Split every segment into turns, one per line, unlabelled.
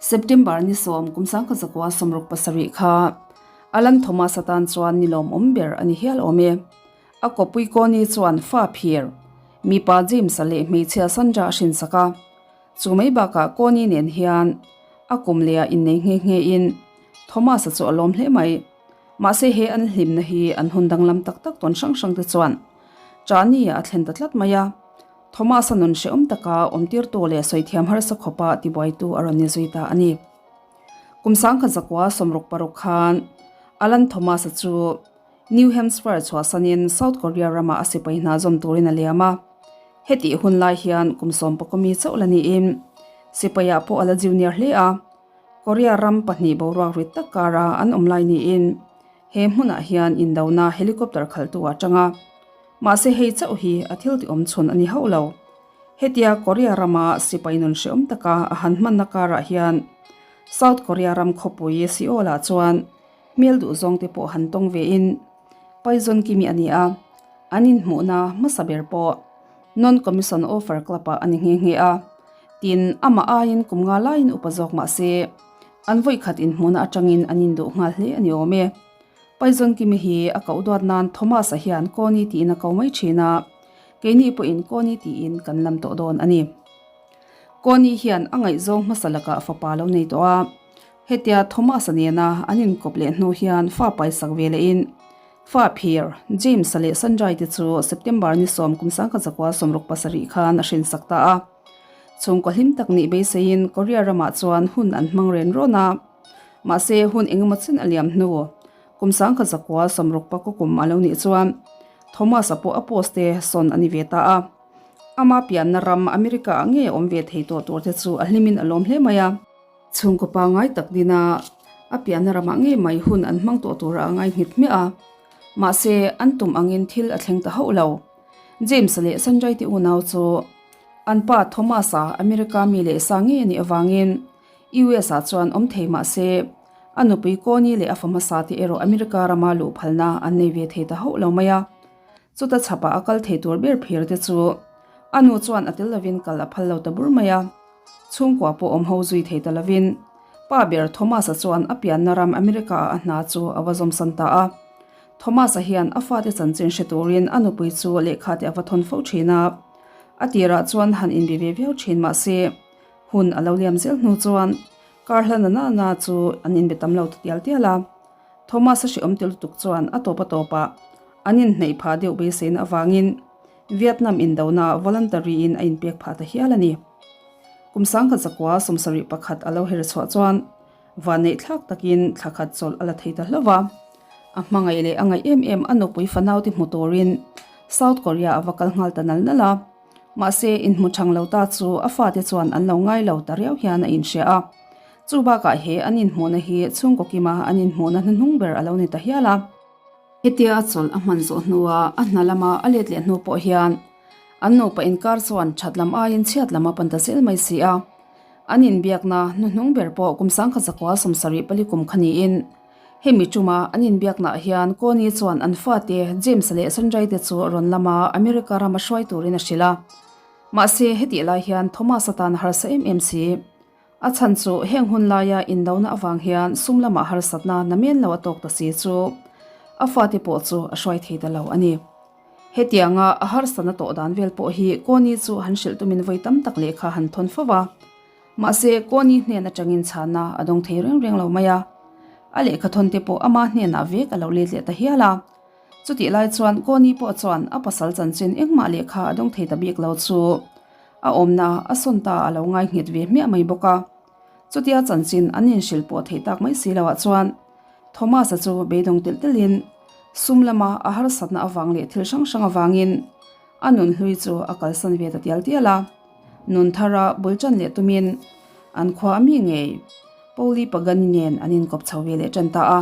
September ni 10 kum 1967 kha Alan Thomas atan chuan ni lawmawm ber a ni hial awm e. A kawpui Connie chuan fa phir, mipa James-a leh hmeichhia Sandra a hrinsak a. Chu mai bakah Connie nen hian a kum lehah innei nghe nghe in Thomas-a chu a lawm hle mai. Mahse he an hlimna hi an hun danglam tak tak tawn hrang hrang te chuan Chani-ah a thlen ta tlat mai a. Thomas-a nun hrehawm taka awmtirtu leh sawithiam harsa khawpa tibuaitu a rawn ni zui ta a ni. Kum 1966 khan Alan Thomas-a chu New Hampshire chhuahsanin South Korea ramah a sipai hna zawm turin a liam a. Hetih hun lai hian kum sawmpakawmi chauh la niin sipaiah pawh a la junior hle a. Korea ram pahnih boruak rit tak kara an awm lai niin he hmunah hian indona helicopter khalhtu a tang a. Mahse hei chauh hi a thil ti awm chhun a ni hauh lo. Hetia Korea rama sipai nun hrehawm taka a han hmanna karah hian South Korea ram khawpui Seoul-ah chuan Hmel duh zawng te pawh han tawng ve in Paizon Kimi a ni a, an inhmuhna hmasa ber pawh Non Commission Offer Club ah a ni nghe nghe a, tin amah aiin kum nga laiin upa zawk mah se an vawikhat inhmuhna atangin an induh nghal hle a ni awm e. Paizon Kimi hi a koh duat nan Thomas-a hian Kawni tiin a ko mai thin a, keini pawhin Kawni tiin kan lam tawh dawn a ni. Kawni hian a ngaihzawng hmasa lakah fapa lo nei tawh a, Hetia Thomas-a nena an inkawp leh hnu hian fa paisak ve lehin fa phir James-a leh Sanjay te chu September ni 10 kum 1967 khan a hrinsak ta a. Chhungkaw hlim tak nih beiseiin Korea ramah chuan hun an hmang ren rawn a. Mahse hun engemaw chen a liam hnu kum 1960 kum a lo nih chuan Thomas-a pawh a post te sawn a ni ve ta a. Ama pianna ram America-ah ngei a awm ve thei tawh tur te chu a hlimin a lawm hle mai a. Chhungkaw pangngai tak dina a pianna ramah ngei mai hun an hmang tawh tura a ngai nghit hmiah a. Mahse, an tum angin thil a thleng ta hauh lo. James-a leh Sanjay te unau chu an pa Thomas-a America mi leh sa ngei a nih avangin US-ah chuan awm thei mah se, a nupui Connie leh a fa hmasa te erawh America rama luh phalna an nei ve thei ta hauh lo mai a. Chuta chhapah a kal thei tur ber phir te chu a nu chuan a tel lovin kal a phal lo ta bur mai a. Chhungkua pawh awm ho zui thei ta lovin pa ber Thomas-a chuan a pianna ram America-ah a hna chu a va zawmsan ta a. Thomas-a hian a fate chanchin hre turin a nupui chu lehkha te a va thawn fo thin a. A tirah chuan han inbe ve viau thin mah se, hun a lo liam zel hnu chuan kar hla na na chu an inbe tam lo ta tial tial a. Thomas-a hreawm ti lutuk chuan a tawp a tawpah an inhneih phah deuh beiseina avangin Vietnam indona voluntary in a inpek phah ta hial a ni. Kum 1971 a lo her chhuah chuan vanneih thlak takin thla khat chawlh a la thei ta hlauh va. A hmangaih leh a ngaih em em a nupui fanaute hmu turin South Korea a va kal nghal ta nal nal a. Mahse, inhmu thang lo ta chu a fate chuan an lo ngai lo ta riau hian a inhria a. Chu bakah he an inhmuhna hi chhungkaw kima an inhmuhna hnuhnung ber a lo ni ta hial a. Hetia a chawlh a hman zawh hnua a hna lama a let leh hnu pawh hian an nupa inkar chuan that lam aiin chhiat lam a pan ta zel mai si a. An inbiakna hnuhnung ber pawh kum 1974 kum kha niin hemi tuma an inbiaknaah hian Connie chuan an fate James leh Sanjay te chu rawn lama America rama hruai turin a hrilh a. Mahse hetih lai hian Thomas atan a harsa em em si. A chhan chu heng hun laia indona avang hian sum lamah harsatna namen lo a tawk ta si chu a fate pawh chu a hruai thei ta lo a ni. Hetianga a harsatna tawh dan vel pawh hi Connie chu han hrilh tumin vawi tam tak lehkha han thawn fo va. Mahse, Connie hnen atangin chhana a dawng thei reng reng lo mai a. A lehkha thawn te pawh ama hnenah vek a lo let leh ta hial a. Chutih lai chuan Connie pawh chuan a pasal chanchin engmah lehkha a dawng thei ta bik lo chu a awmna a sawn ta a lo ngai nghet ve hmiah mai bawk a. Chutia chanchin an inhrilh pawh theih tak mai si loah chuan Thomas-a chu beidawng telh telhin sum lama a harsatna avang leh thil hrang hrang avangin a nun hlui chu a kalsan ve ta tial tial a. Nun thara bul ṭan leh tumin an khua a mi ngei Pauli Pagani nen an inkawp chho ve leh ṭan ta a.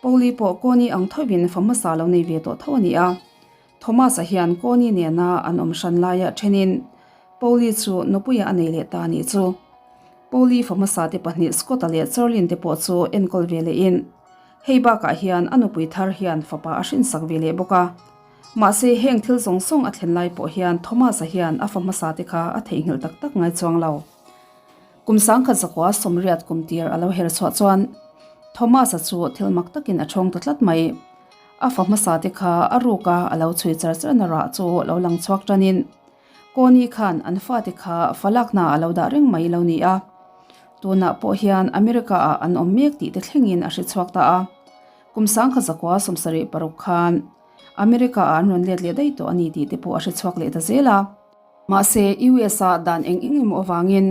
Pauli pawh Connie ang thovin fa hmasa lo nei ve tawh tho a ni a. Thomas-a hian Connie nena an awm hran laia thenin Pauli chu nupuia a nei leh ta a nih chu. Pauli fa hmasa te pahnih Scott-a leh Charlene te pawh chu enkawl ve lehin hei bakah hian a nupui thar hian fapa a hrinsak ve leh bawk a. Mahse heng thil zawng zawng a thlen lai pawh hian Thomas-a hian a fa hmasa te kha a theihnghilh tak tak ngai chuang lo. Kum 1934 kum tir a lo her chhuah chuan Thomas-a chu thil mak takin a chhawng ta tlat mai. A fa hmasa te kha a ruka a lo chhui char charna rah chu lo lang chhuak tanin Connie khan an fate kha falakna a lo dah reng mai lo ni a. Tunah pawh hian America-ah an awm mek tih te thlengin a hre chhuak ta a. Kum 1976 khan America-ah an rawn let leh daih tawh a ni tih te pawh a hre chhuak leh ta zel a. Mahse, US-a dan eng eng emaw avangin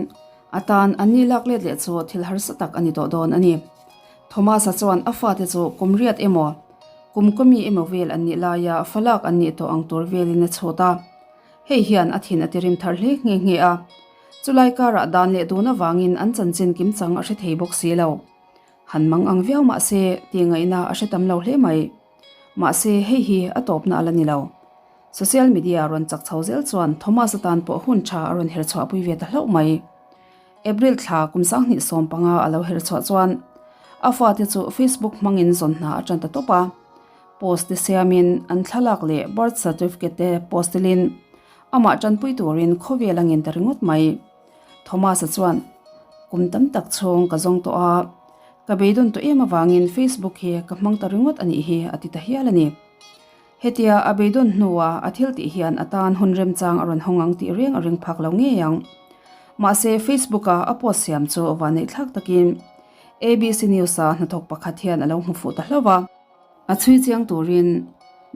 a tan an ni lak let leh chu thil harsa tak a ni tawh dawn a ni. Thomas-a chuan a fate chu kum riat emaw, kum kawmi emaw vel an nih laia falak an nih tawh ang tur velin a chhut a. Hei hian a thin a tirim thar hle nghe nghe a. Chulai karah dan leh dun avangin an chanchin kimchang a hre thei bawk si lo. Han mang ang viau mahse, tih ngaihna a hre tam lo hle mai. Mahse, hei hi a tawpna a la ni lo. Social media rawn chak chho zel chuan Thomas atan pawh hun tha a rawn her chhuahpui ve ta hlauh mai. April thla kum 2015 a lo her chhuah chuan a fate chu Facebook hmangin zawn hna a tan ta tawp a. Post te siamin an thlalak leh birth certificate te post telin amah tanpui turin khawvel a ngen ta ringawt mai. Thomas-a chuan, Kum tam tak chhung ka zawng tawh a, ka beidawn tawh em avangin Facebook hi ka hmang ta ringawt a nih hi a ti ta hial a ni. Hetia a beidawn hnua a thil tih hian a tan hun remchang a rawn hawng ang tih reng a ring phak lo ngei ang. Mahse Facebook-a a post siam chu vanneihthlak takin ABC News-a hnathawk pakhat hian a lo hmu fuh ta hlauh a. A chhui chiang turin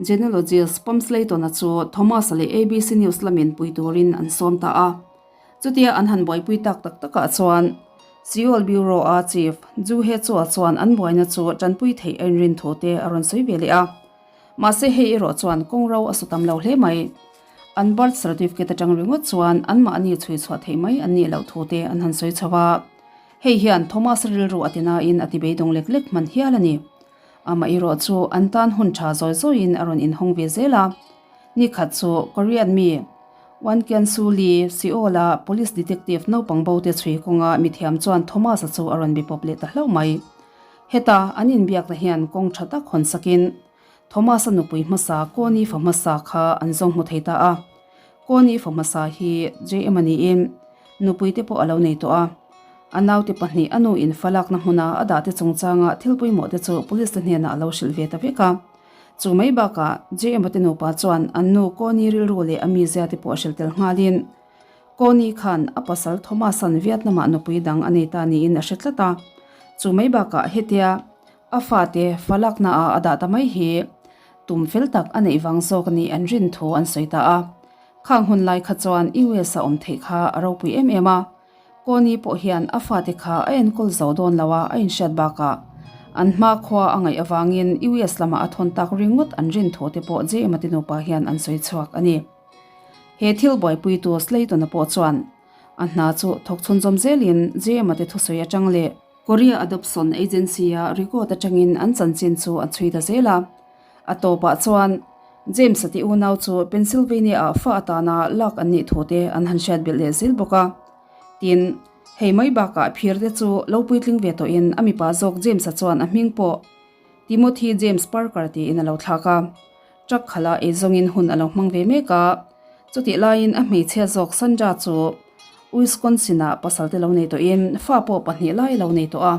genealogist Pam Slayton-a chu Thomas-a leh ABC News lamin pui turin an sawm ta a. Chutia an han buaipui tak tak takah chuan Seoul Bureau-a Chief Ju Hye-chua chuan an buaina chu tanpui theih a inrin thu te a rawn sawi ve leh a. Mahse hei erawh chuan kawng ro a su tam lo hle mai. An birth certificate atang ringawt chuan anmahni chhui chhuah theih mai an nih loh thu te an han sawi chho a. Hei hian Thomas rilru a ti nain a ti beidawng lek lek hman hial a ni. Amah erawh chu an tan hun tha zawi zawiin a rawn inhawng ve zel a. Ni khat chu Korean mi Wan Kian Su Lee Seoul-a police detective naupang bo te chhui kawnga mithiam chuan Thomas-a chu a rawn be pawp leh ta hlauh mai. Heta an inbiakna hian kawng tha tak hawn sakin Thomas-a nupui hmasa Connie fa hmasa kha an zawng hmu thei ta a. Connie fa hmasa hi JM a niin nupui te pawh a lo nei tawh a. A naute pahnih a nu in fa lakna hmuna a dahte chungchanga thil pawimawh te chu police te hnenah a lo hrilh ve ta vek a. Chu mai bakah JM-a te nupa chuan an nu Connie rilru leh a mizia te pawh a hrilh tel nghalin Connie khan a pasal Thomas-a'n Vietnam-ah nupui dang a nei ta niin a hre tlat a. Chu mai bakah hetia a fate fa laknaah a dah ta mai hi tum fel tak a neih vang zawk a nih an rin thu an sawi ta a. Khang hun lai kha chuan US-a awm theih kha a ropui em em a. Connie pawh hian a fate kha a enkawl zo dawn lo a, a inhriat bakah an hma khua a ngaih avangin US lamah a thawn tak ringawt an rin thu te pawh JM-a te nupa hian an sawi chhuak a ni. He thil buaipuitu Slayton-a pawh chuan a hna chu thawk chhunzawm zelin JM-a te thusawi atang leh Korea Adoption Agency-a record atangin an chanchin chu a chhui ta zel a. A tawpah chuan James-a te unau chu Pennsylvania-ah fa atana lak an nih thu te an han hriat belh leh zel bawk a. Tin, hei mai bakah phir te chu lo puitling ve tawhin a mipa zawk James-a chuan a hming pawh Timothy James Parker tiin a lo thlak a. Truck khala eizawngin hun a lo hmang ve mek a. Chutih laiin a hmeichhia zawk Sandra chu Wisconsin-ah pasal te lo nei tawhin fa pawh pahnih lai a lo nei tawh a.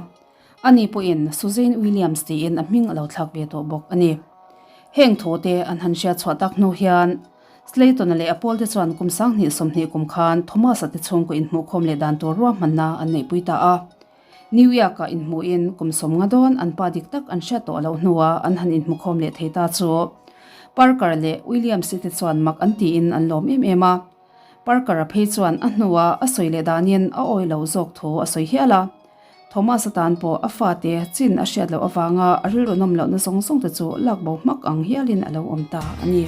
Ani pawhin Suzanne Williams tiin a hming a lo thlak ve tawh bawk a ni. Heng thu te an han hriat chhuah tak hnu hian Slayton-a leh a pawlte chuan kum 2020 kum khan Thomas-a te chhungkaw inhmuhkhawm leh dan tur ruahmanna an neihpui ta a. New York-ah inhmuhin kum 50 dawn an pa dik tak an hriat tawh loh hnuah an han inhmukhawm leh thei ta chu Parker leh Williams-i te chuan mak an tiin an lawm em em a. Parker-a phei chuan a hnua a sawi leh danin a awi lo zawk thu a sawi hial a. Thomas-a tan pawh a fate chin a hriat loh avanga a rilru nawm lohna zawng zawng te chu lak bo hmak ang hialin a lo awm ta a ni.